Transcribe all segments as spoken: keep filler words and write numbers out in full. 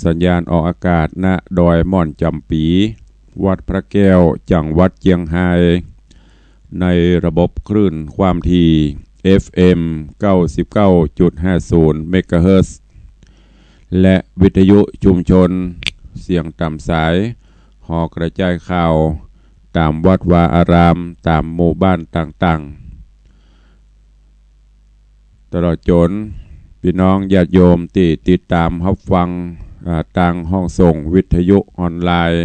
สัญญาณออกอากาศ ณ ดอยม่อนจ๋ำปี๋ วัดพระแก้ว จังหวัดเจียงฮาย ในระบบคลื่นความถี่ เอฟเอ็ม เก้าสิบเก้าจุดห้าศูนย์ เมกะเฮิรตซ์ และวิทยุชุมชน เสียงต๋ามสาย หอกระจายข่าว ต๋ามวัดวาอาราม ต๋ามหมู่บ้านต่างๆ ตลอดจ๋นปี้น้องญาติโยมตี้ติดต๋ามฮับฟัง อ่า ตางห้องส่งวิทยุออนไลน์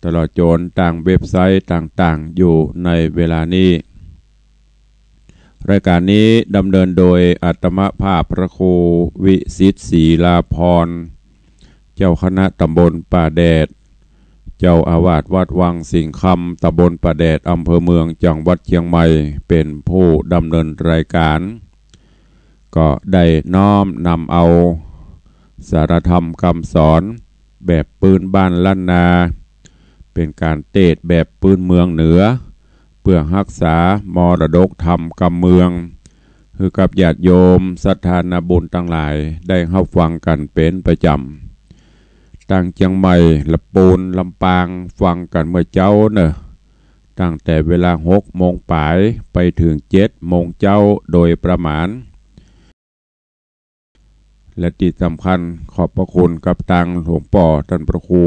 ตลอดจ๋นตางเว็บไซต์ต่างๆ อยู่ในเวลานี้ รายก๋านนี้ดำเนินโดยอาตมาภาพพระครูวิสิทธิ์ ศรีลาภรณ์ เจ้าคณะต๋ำบลป่าแดด เจ้าอาวาสวัดวังสิงห์คำ ต๋ำบลป่าแดด อำเภอเมือง จังหวัดเจียงใหม่ เป๋นผู้ดำเนินรายก๋าน ก็ได้น้อมนำเอาสารธรรมกำสอนแบบปื้นบ้านล้านนา เป๋นก๋านเตสน์แบบปื้นเมืองเหนือ เปื้อฮักษามรดกธรรมกำเมือง หื้อกับญาติโยมศรัทธานาบุญตังหลายได้ฮับฟังกั๋นเป๋นประจ๋ำ ตางเจียงใหม่ ละปูน ลำปาง ฟังกั๋นเมื่อเจ๊าเน่อ ตั้งแต่เวลาหกโมงป๋ายไปเถิงเจ็ดโมงเจ๊าโดยประมาณ และตี้สำคัญขอบพระคุณกับตางหลวงป้อต้านพระครู